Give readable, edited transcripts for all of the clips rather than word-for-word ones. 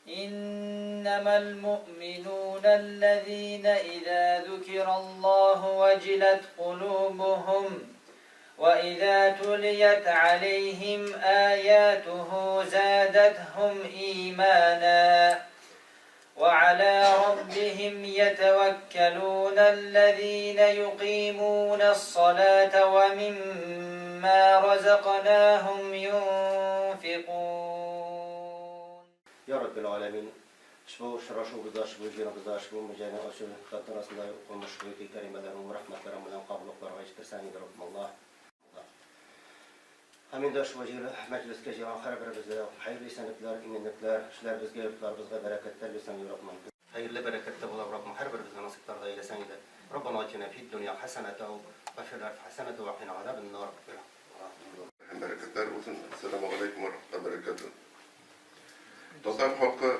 إنما المؤمنون الذين إذا ذكر الله وجلت قلوبهم وإذا تليت عليهم آياته زادتهم إيمانا وعلى ربهم يتوكلون الذين يقيمون الصلاة ومما رزقناهم ينفقون. Я Раббел Галәмин, ошбу очрашуыбызда, ошбу җыеныбызда, ошбу мөҗәне ачу тантанасында укылмыш ошбу кәримәләрнең рәхмәтләрең белән кабул-ыкларга ирештерсәң иде, Раббым Аллаһ. Һәм инде ошбу җир мәҗлескә җыйган һәрберебезгә хәерле исәнлекләр, иминлекләр, эшләребезгә, йортларыбызга бәрәкәтләр бирсәң иде, Раббым. Хәерле бәрәкәттә була, Раббым, һәрберебезне насыйпларга әйләсәң иде. Раббана атина фид дөнья хәсәнәтәү вә фил ахирәти хәсәнәтәү вә кина газабен нар. Һәм бәрәкәтләр булсын. Әссәламү галәйкүм вә рахмәтуллаһи вә бәрәкәтүһ. Татар халкы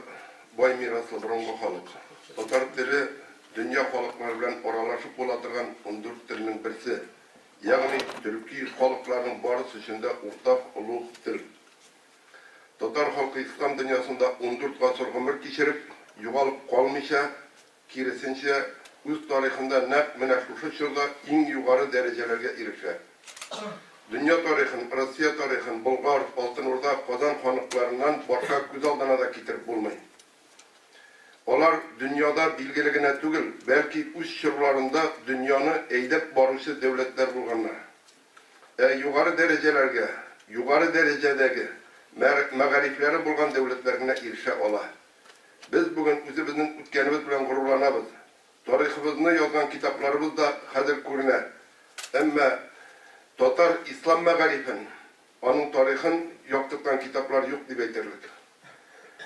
бай мираслы борынгы халык. Татар теле дөнья халыклары белән аралашып була торган 14 телнең берсе. Ягъни төрки халыкларның барысы өчен дә уртак олуг тел. Татар халкы ислам дөньясында 14 гасыр гомер кичереп, югалып калмыйча, киресенчә, үз тарихында нәкъ менә шушы чорда иң югары дәрәҗәләргә ирешә. Дөнья тарихын, Россия тарихын Болгар, Алтын Урда, Казан ханлыкларыннан башка күз алдына да китереп булмый. Алар дөньяда билгеле генә түгел, бәлки үз чорларында дөньяны әйдәп баручы дәүләтләр булганнар. Ә югары дәрәҗәләргә югары дәрәҗәдәге мәгарифләре булган дәүләтләр генә ирешә ала. Без бүген үзебезнең үткәнебез белән горурланабыз. Тарихыбызны язган китапларыбыз да хәзер күренә. Әмма татар ислам мәгарифен, аның тарихын яктырткан китаплар юк дип әйтерлек.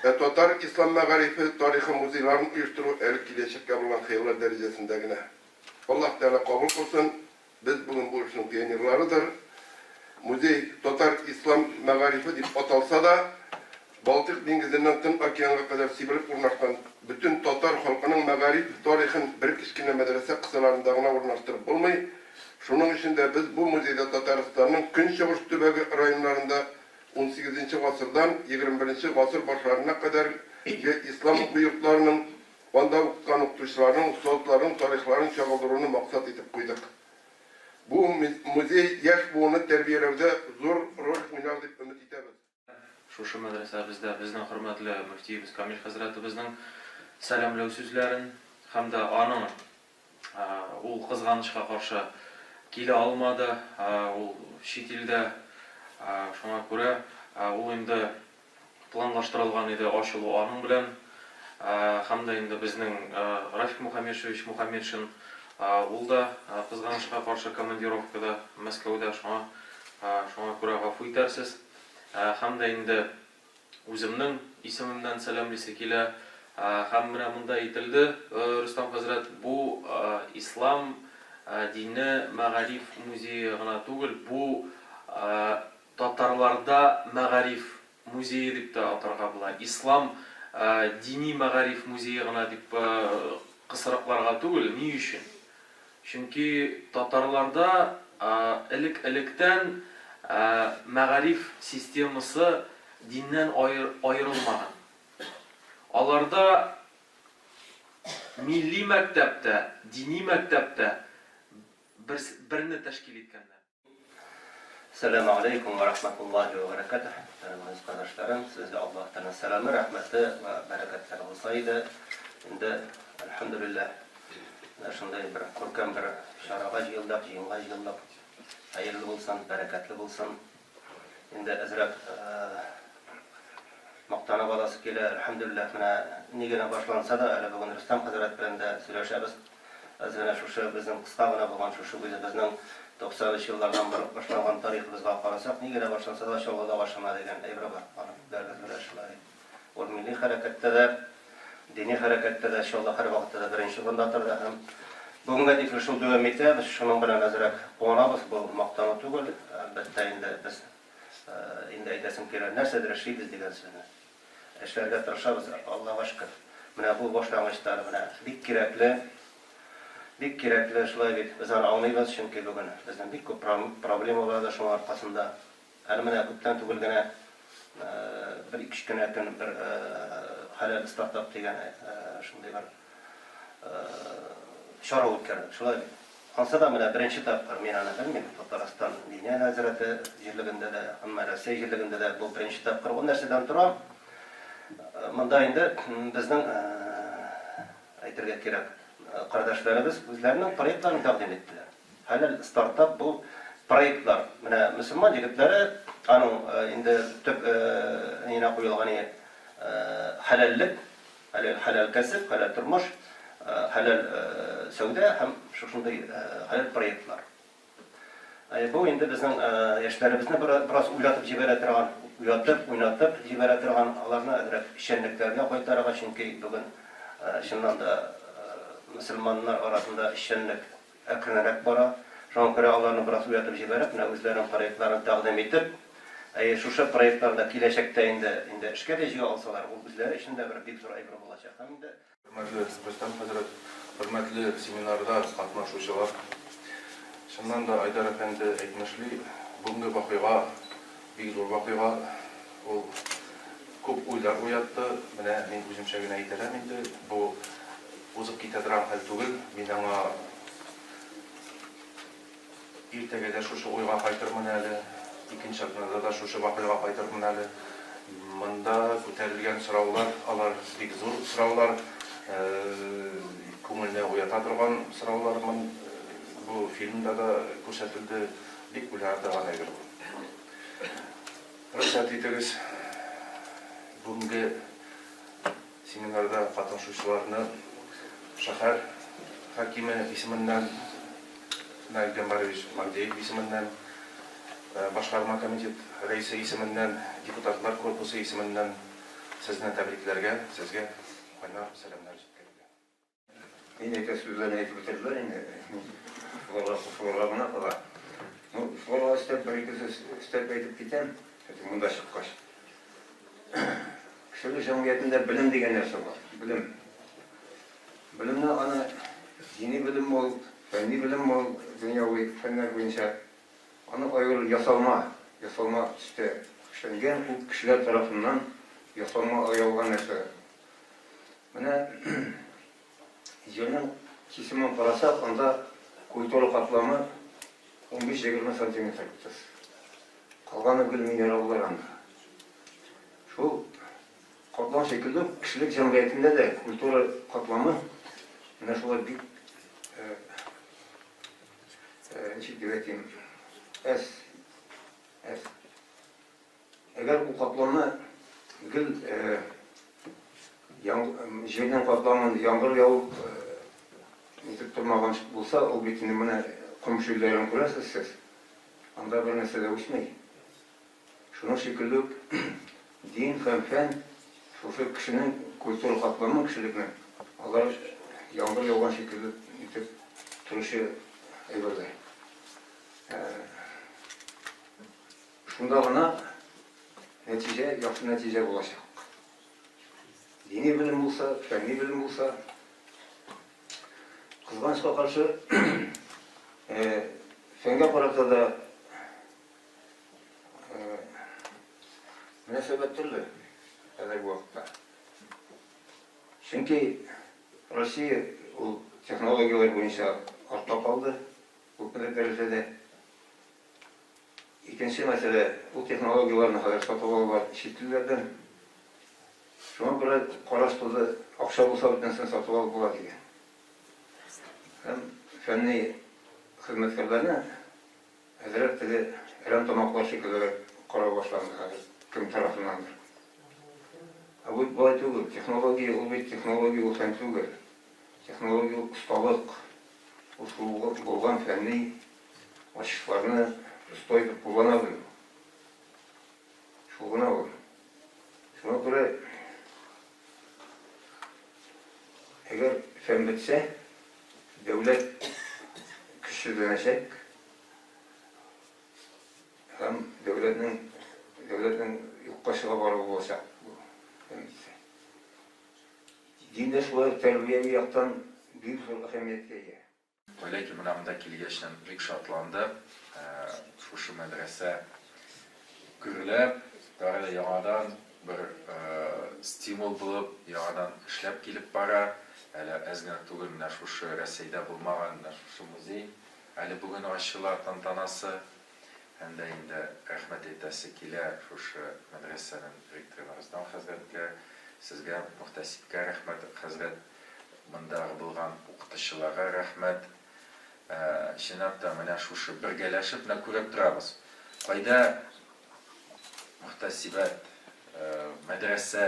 Ә татар ислам мәгарифе тарихы музейларын оештыру әле киләчәккә булган хыяллар дәрәҗәсендә генә. Аллаһ Тәгалә кабул кылсын, без бүген бу эшнең пионерларыдыр. Музей татар ислам мәгарифе дип аталса да, Балтыйк диңгезеннән Тын океанга кадәр сибелеп урнашкан бөтен татар халкының мәгариф тарихын бер кечкенә мәдрәсә кысаларында гына урнаштырып булмый. Шуның өчен дә без бу музейда Татарстанның көнчыгыш төбәге районнарында Унсигезенче гасырдан егерме беренче гасыр башларына кадәрге ислам уку йортларының, анда укыткан укытучыларның, остазларның тарихларын чагылдыруны максат итеп куйдык. Бу музей яшь буынны тәрбияләүдә зур роль уйнар дип өмет итәбез. Шушы мәдрәсәбездә безнең хөрмәтле мөфтиебез Камил хәзрәтебезнең сәламләү сүзләрен һәм дә аның Ул кызганычка каршы килә алмады, ул чит илдә, шуңа күрә ул инде планлаштырылган иде ачылу аның белән. Һәм дә инде безнең Рафик Мухаммедшевич Мухаммедшин, ул да кызганычка каршы командировкада Мәскәүдә, шуңа шуңа күрә гафу итәрсез. Һәм дә инде Үземнең исемемнән сәламлисе килә. Һәм менә монда әйтелде, Рөстәм хәзрәт, бу ислам дине мәгариф музее гына түгел, бу татарларда мәгариф музее дип тә атарга була. Ислам дини мәгариф музее гына дип кысрыкларга түгел. Ни өчен? Чөнки татарларда элек-электән мәгариф системасы диннән аерылмаган. Аларда милли мәктәп тә, дини мәктәп тә берне тәшкил иткәннәр. Сәләмә алейкум вә рахматуллаһи вә бәрәкәтүһ. Мөхтәрәм газиз кардәшләрем, сезгә Аллаһ Тәгаләнең сәламе, рәхмәте вә бәрәкәтләре булса иде. Инде, әлхәмдүлилләһ, менә шундый бер күркәм бер чарага җыелдык, җыенга җыелдык. Хәерле булсын, бәрәкәтле булсын. Инде әзрәк мактанып аласы килә. Әлхәмдүлилләһ, менә ни генә башланса да, әле бүген Рөстәм хәзрәт белән дә сөйләшәбез. Әз генә шушы безнең кыска гына булган шушы үзебезнең 93 еллардан барып башланган тарихыбызга карасак, ни генә башланса да Чаллыда башлана дигән әйбер бар. Аны күпләребез белә шулай. Ул милли хәрәкәттә дә, дини хәрәкәттә дә Чаллы һәрвакытта да беренче урында торды һәм бүгенгә тикле шул дәвам итә. Без шуның белән әзрәк куанабыз. Бу мактану түгел, әлбәттә инде без. Инде әйтәсем килә, нәрсәдер эшлибез дигән сүзне. Эшләргә тырышабыз, Аллага шөкер. Менә бу башлангычлар менә бик кирәкле, бик кирәкле, шулай бит, без аны аңлыйбыз, чөнки бүген безнең бик күп проблемалар да шуның аркасында. Әле менә күптән түгел генә, бер-ике кенә көн бер Хәләл стартап дигән шундый бер чара үткәрдек, шулай бит. Ансы да менә беренче тапкыр, мин аны белмим, Татарстан Диния нәзарәте җирлегендә дә, әмма Рәсәй җирлегендә дә бу беренче тапкыр. Ул нәрсәдән тора? Монда инде безнең, әйтергә кирәк, кардәшләребез үзләренең проектларын тәкъдим иттеләр. Хәләл стартап бу проектлар. Менә мөселман егетләре, аның инде төп ниенә куелган хәләллек, Хәләл, хәләл кәсеп, хәләл тормыш, хәләл сәүдә һәм шушындый хәләл проектлар. Бу инде безнең яшьләребезне бераз уйлатып җибәрә торган, уятып, уйнатып җибәрә торган, аларны әзрәк эшчәнлекләргә кайтарырга, чөнки бүген чыннан да мөселманнар арасында эшчәнлек әкренрәк бара. Шуңа күрә аларны бераз уятып җибәреп, менә үзләренең проектларын тәкъдим итеп, әйе, шушы проектларны киләчәктә инде инде эшкә дә җигә алсалар, ул үзләре өчен дә бер бик зур әйбер булачак. Һәм инде. Хөрмәтле Рөстәм хәзрәт, хөрмәтле семинарда катнашучылар! Чыннан да, Айдар әфәнде әйтмешли, бүгенге вакыйга бик зур вакыйга. Ул күп уйлар уятты. Менә мин үземчә генә әйтәләм инде, бу узып китә торган хәл түгел. Мин аңа иртәгә дә шушы уйга кайтырмын әле, икенче атнада да шушы вакыйга кайтырмын әле. Монда күтәрелгән сораулар, алар бик зур сораулар, күңелне уята торган сораулар. Бу фильмда да күрсәтелде, бик уйлана торган әйбер бу. Рөхсәт итегез, бүгенге семинарда катнашучыларны шәһәр хакиме исеменнән, Наил Гамбарович Магдеев исеменнән, башкарма комитет рәисе исеменнән, депутатлар корпусы исеменнән сезне тәбрикләргә, сезгә кайнар сәламнәр җиткерергә. Мин әйтә сүзләрне әйтеп бетерделәр инде. Шуларга кушылырга гына кала. Ну, шуларга өстәп бер-ике сүз өстәп әйтеп китәм, хәзер монда чыккач. Кешелек җәмгыятендә белем дигән нәрсә бар. Белем. Белемне аны дини белем ул, фәнни белем ул, дөньяви фәннәр буенча. Аны аеру ясалма, ясалма төстә эшләнгән, ул кешеләр тарафыннан ясалма аерылган нәрсә. Менә җирнең кисемен карасак, анда культура катламы 15-20 сантиметр тыз. Калганы гел минераллар анда. Шул катлам шикелле үк кешелек җәмгыятендә дә культура катламы менә шулай бик э, э, ничек дип әйтим, әз, әз. Әгәр ул катламны гел җирнең катламын яңгыр явып нитеп тормаган булса, ул бит инде менә ком чүлләрен күрәсез сез, анда бер нәрсә дә үсми. Шуның шикелле үк дин һәм фән шушы кешенең культура катламын кешелекнең, алар яңгыр яуган шикелле итеп торучы әйберләр. Шунда гына нәтиҗә, яхшы нәтиҗә булачак. Дини белем булса, фәнни белем булса, кызганычка каршы, фәнгә карата да мөнәсәбәт төрле хәзерге вакытта. Чөнки Россия ул технологияләр буенча артта калды күпмедер дәрәҗәдә. Икенче мәсьәлә, ул технологияләрне хәзер сатып алалар чит илләрдән. Шуңа күрә караш туды, акча булса бөтен нәрсәне сатып алып була дигән. Һәм фәнни хезмәткәрләрне әзрәк теге әрәм тамаклар шикеллерәк карау башланды хәзер кем тарафыннандыр. Ә бу болай түгел, технология ул бит технология ул фән түгел. Технология ул осталык, ул шул булган фәнни Ачышларны оста итеп куллана белү. Шул гына ул. Шуңа күрә әгәр фән бетсә, дәүләт көчсезләнәчәк һәм дәүләтнең Дәүләтнең юкка чыга баруы булачак бу. Дин дә шулай ук тәрбияви яктан бик зур әһәмияткә ия. Вәләкин менә монда килгәчтән бик шатландым. Шушы мәдрәсә гөрләп, тагы да яңадан бер стимул булып, яңадан эшләп килеп бара. Әле әз генә түгел, менә шушы Рәсәйдә булмаган менә шушы музей әле бүген ачыла тантанасы. Һәм дә инде рәхмәт әйтәсе килә шушы мәдрәсәнең ректорына Рөстәм хәзрәткә, сезгә, мөхтәсибкә рәхмәт, хәзрәт, мондагы булган укытучыларга рәхмәт. Чынлап та менә шушы бергәләшеп менә күреп торабыз, кайда мөхтәсибәт, мәдрәсә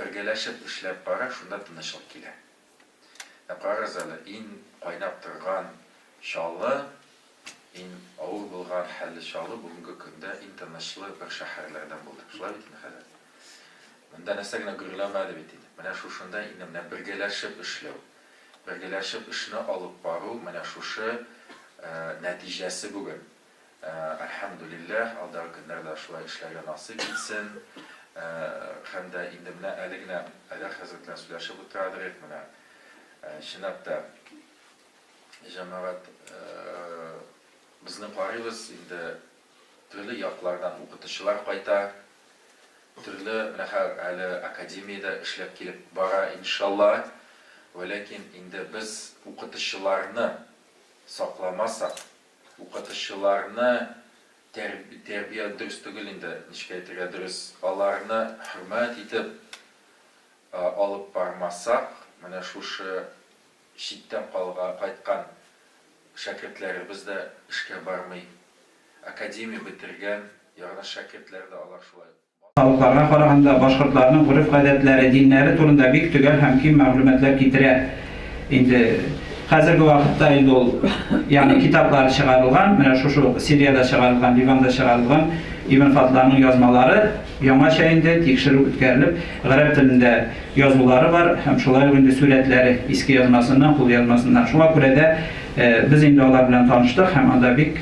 бергәләшеп эшләп бара, шунда тынычлык килә. Ә карагыз әле, ин кайнап торган Чаллы, ин авыр булган хәлле Чаллы бүгенге көндә ин тынычлы бер шәһәрләрдән булды. Шулай бит инде, хәзрәт? Монда нәрсә генә гөрләмәде бит инде. Менә шушында инде менә бергәләшеп эшләү, бергәләшеп эшне алып бару, менә шушы нәтиҗәсе бүген. Әлхәмдүлилләһ, алдагы көннәрдә шулай эшләргә насыйп итсен. Һәм дә инде менә әле генә Айдар хәзрәт белән сөйләшеп утырадыр идек, менә чынлап та җәмәгать безне карыйбыз инде төрле яклардан укытучылар кайта, төрле менә хәзер әле академиядә эшләп килеп бара, иншалла. Вәләкин инде без укытучыларны сакламасак, Укытучыларны тәрбия дөрес түгел инде, ничек әйтергә дөрес, аларны хөрмәт итеп алып бармасак, менә шушы читтән кайткан шәкертләребез дә эшкә бармый, академия бетергән ягъни шәкертләр дә алар шулай. Халыкларга караганда, башкортларның гореф-гадәтләре, диннәре турында бик төгәл һәм киң мәгълүматлар китерә. Инде хәзерге вакытта инде ул, ягъни китаплары чыгарылган, менә шушы ук Сириядә чыгарылган, Ливанда чыгарылган Ибн Фадланның язмалары яңача инде тикшерү үткәрелеп, гарәп телендә язулары бар һәм шулай ук инде сурәтләре иске язмасыннан, кулъязмасыннан. Шуңа күрә дә без инде алар белән таныштык һәм анда бик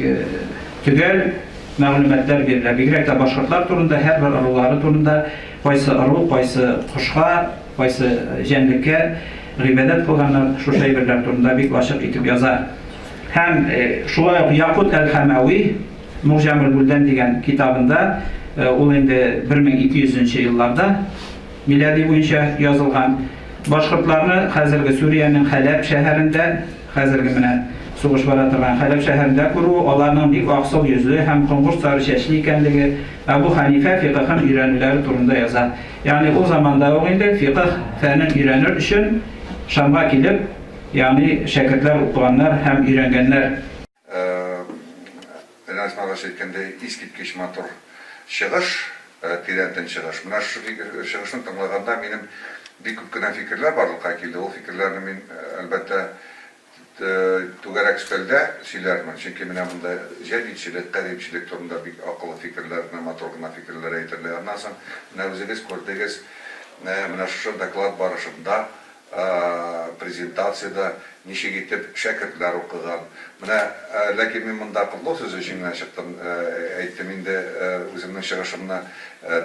төгәл Мәгълүматлар бирелә. Бигрәк тә башкортлар турында, һәрбер ырулары турында, кайсы ыру, кайсы кошка, кайсы җәнлеккә гыйбадәт кылганнар, шушы әйберләр турында бик ачык итеп яза. Һәм шулай ук Якут әл-Хәмәви Мугҗамел-Бүлдән дигән китабында, ул инде 1200 нче елларда милади буенча язылган, башкортларны хәзерге Сүриянең Хәләб шәһәрендә, Хәзерге менә сугыш бара торган Хәләб шәһәрендә күрү, аларның бик аксыл йөзле һәм коңгырт сары чәчле икәнлеге, Әбү Хәнифә фикыһын өйрәнүләре турында яза. Ягъни ул заманда ук инде фикыһ фәнен өйрәнер өчен Шамга килеп, ягъни шәкертләр укыганнар һәм өйрәнгәннәр. Ренат Исмәгыйлович әйткәндәй, искиткеч матур чыгыш, тирәнтен чыгыш. Менә шушы чыгышны тыңлаганда минем бик күп кенә фикерләр барлыкка килде. Ул фикерләрне мин, әлбәттә, түгәрәк өстәлдә сөйләрмен. Чөнки менә монда җәдитчелек, кадимчелек турында бик акыллы фикерләр, менә матур гына фикерләр әйтелде. Аннан соң, менә үзегез күрдегез, менә шушы доклад барышында презентациядә ничек итеп шәкертләр укыган. Менә, ләкин мин монда котлау сүзе өчен генә чыктым, әйттем инде үземнең чыгышымны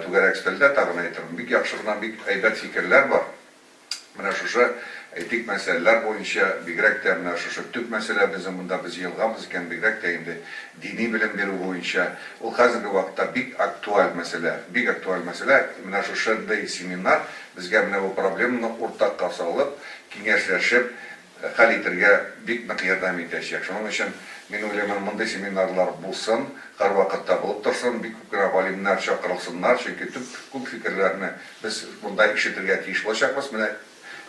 түгәрәк өстәлдә тагын әйтермен. Бик яхшы гына, бик әйбәт фикерләр бар. Менә шушы, әйтик, мәсьәләләр буенча, бигрәк тә менә шушы төп мәсьәлә безнең монда, без җыелганбыз икән, бигрәк тә инде дини белем бирү буенча, ул хәзерге вакытта бик актуаль мәсьәлә, бик актуаль мәсьәлә. Менә шушындый семинар Безгә менә бу проблеманы уртакка салып, киңәшләшеп хәл итергә бик нык ярдәм итәчәк. Шуның өчен, мин уйлыймын, мондый семинарлар булсын, һәрвакытта булып торсын, бик күп кенә галимнәр чакырылсыннар, чөнки төп күп фикерләрне без монда ишетергә тиеш булачакбыз. Менә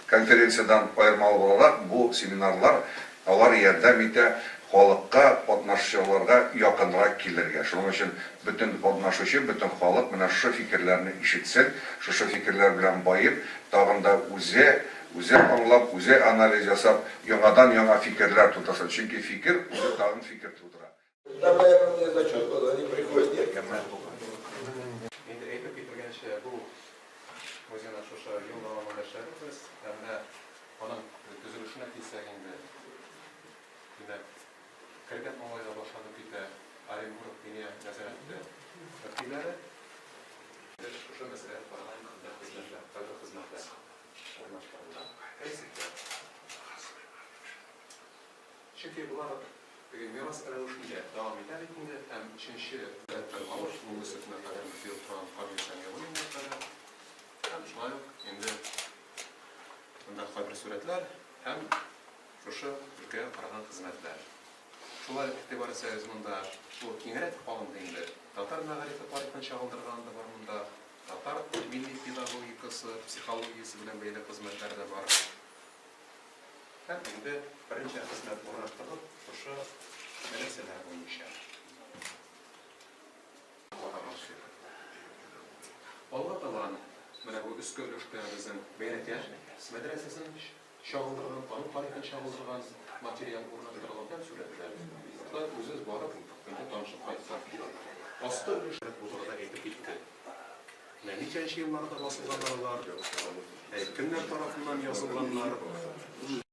конференциядән аермалы буларак, бу семинарлар, алар ярдәм итә халыкка, катнашучыларга якынрак килергә. Шуның өчен бөтен катнашучы, бөтен халык менә шушы фикерләрне ишетсен, шушы фикерләр белән баеп, тагын да үзе, үзе аңлап, үзе анализ ясап, яңадан-яңа фикерләр тудырсын. Чөнки фикер үзе тагын фикер тудыра. Когда мне зачет был, они приходят, нет. Инде әйтеп китергәнчә, бу музейны шушы ел дәвамында эшләдек без. Ә менә аның төзелешенә килсәк инде, димәк, кергән уңайга башланып китә Оренбург Диния нәзарәте мөфтиләре. Чөнки болар теге мирас рәвешендә дәвам итә бит инде һәм өченче рәттән алып бүгенге көнгә кадәр мөфти торган Камил Сәмигуллинга кадәр һәм шулай ук инде монда кайбер сурәтләр һәм шушы өлкәгә караган хезмәтләр. Шулай ук игътибар итсәгез, монда бу киңрәк алынды инде. Татар мәгарифе тарихын чагылдырган да бар монда, татар милли педагогикасы, психологиясе белән бәйле хезмәтләр дә бар. Һәм инде берничә хезмәт урнаштырдык шушы мәдрәсәләр буенча. Алга табан менә бу өске өлештә безнең Бәйрәкә мәдрәсәсен чагылдырган, аның тарихын чагылдырган материал урнаштырылган һәм сурәтләр. Шулай үзегез барып, инде танышып кайтсак. Аскы өлеш бу турыда әйтеп китте. Менә ничәнче елларда басылганнар алар, кемнәр тарафыннан язылганнар.